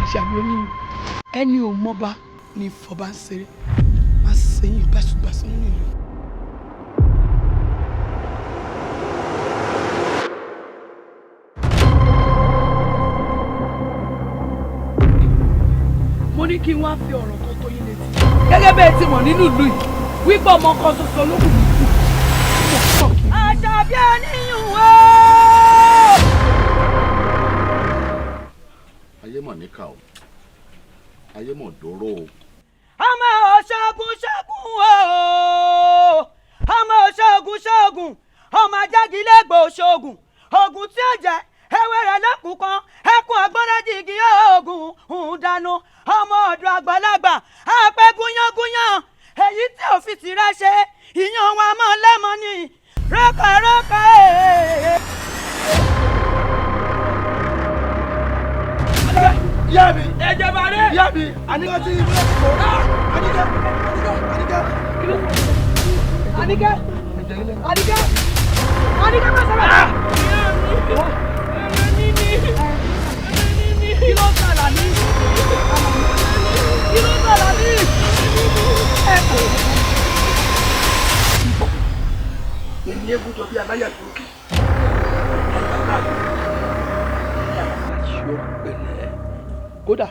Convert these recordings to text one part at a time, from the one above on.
Àṣàbí oníyìn ẹni ò mọba ní ìfọba ń ṣeré má ṣẹ́yìn báṣubàṣu nínú ìlú. Mo ní kí n wá fi ọ̀rọ̀ kan tó yín létí. Gẹ́gẹ́ bẹ́ẹ̀ ti mọ̀ nínú ìlú yìí wípé ọmọ kan ṣoṣo ló kù mí kù. Àṣàbí oníyìn o. Ayé mọ̀ níkà o, ayé mọ̀ dóró o. Ọmọ ṣoògùn ṣoògùn o, ọmọ ṣoògùn ṣoògùn, ọmọ ajágilégbò ṣoògùn, oògùn tí ó jẹ ewé rẹ̀ lẹ́kùn kan ẹkùn agbọ́nrẹ́jìgì oògùn ń dànù, ọmọ ọ̀dọ̀ àgbàlagbà àpẹ gúnyángúnyán, èyí tí ò fi tìrẹ ṣe ìyàn wa mọ́ lẹ́mọ́ ni rọ́kọ̀rọ́kọ̀ ee. Ìyá mi. Ẹ̀jẹ̀ bàrẹ̀. Ìyá mi. Àníkẹ́ tí ìlú ẹ̀ kò. Àníkẹ́. Àníkẹ́. Àníkẹ́. Àníkẹ́. Àníkẹ́. Àníkẹ́ má sọ̀rọ̀. Kí ló ń sàlà ní? Kí ló ń sàlà ní? Èmi eégún jọ bí aláyà lókè. Aṣọ pẹ̀lẹ́, kódà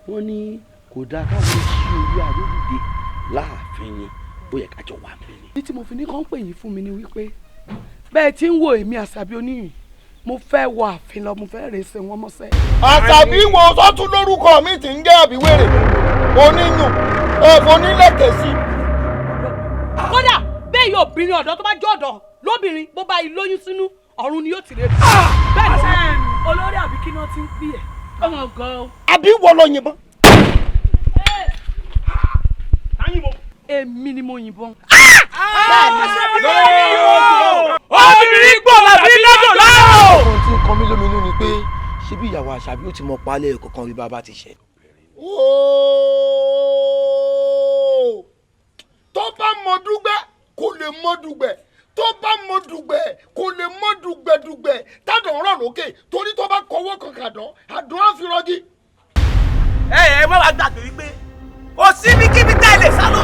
wọ́n ní kò dáa káwọn ṣí orí adódìde láàfin ni, ó yẹ kájọ wà mí ni. Ní tí mo fi ní kàn pè yín fún mi ni wípé bẹ́ẹ̀ tí ń wo èmi Àṣàbí oníyìn, mo fẹ́ wọ ààfin lọ, mo fẹ́ rèé ṣe wọ́n mọ́sẹ́. Àṣàbí wo sọ́tún lórúkọ mi ti ń jẹ́ àbíwèrè oníyùn ẹ̀fọ́ onílẹ̀kẹ̀ sí. Kódà bẹ́ẹ̀ yóò obìnrin ọ̀dọ́ tó bá jẹ́ ọ̀dọ́ lóbìnrin bó bá lóyún sínú ọ̀run ni yóò ti rè é. Bẹ́ẹ̀ ni olórí àbí kí náà ti ń pè ẹ́. Ọmọ gan. Àbí wọ lọ yìnbọn. Èmi ni mo yìnbọn. Obìnrin gbọ́ làbí lọ́dọ̀ láàrọ̀. Ohun tí ń kan mí lóminú ni pé ṣé bí ìyàwó Àṣàbí ó ti mọ palẹ̀ kọ̀ọ̀kan bí bàbá ti ṣe. Ooo! Tó bá mọ dúgbẹ́ kò lè mọ dùgbẹ́, tó bá mọ dùgbẹ́ kò lè mọ dùgbẹ́dùgbẹ́, tádàn rọ̀ lókè torí tó bá kọwọ́ kan kàdán àdán á fi rọgí. Ẹ ẹ má wàá gbàgbé wípé kò síbi kíbi tẹ́ ẹ lè sá lọ,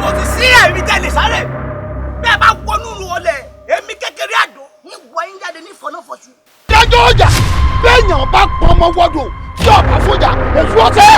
kò sì sí ẹ̀mí tẹ́ ẹ lè sáré bẹ́ẹ̀ bá wọnú ọlẹ̀ èmi kékeré àdó ní wọ́n jáde ní fọnáfọ̀ṣù. Dájọ́ ọjà bẹ́ẹ̀yàn bá pọnmọ wọ́dọ̀ tí ọba fúnjà èso ọ̀sẹ̀.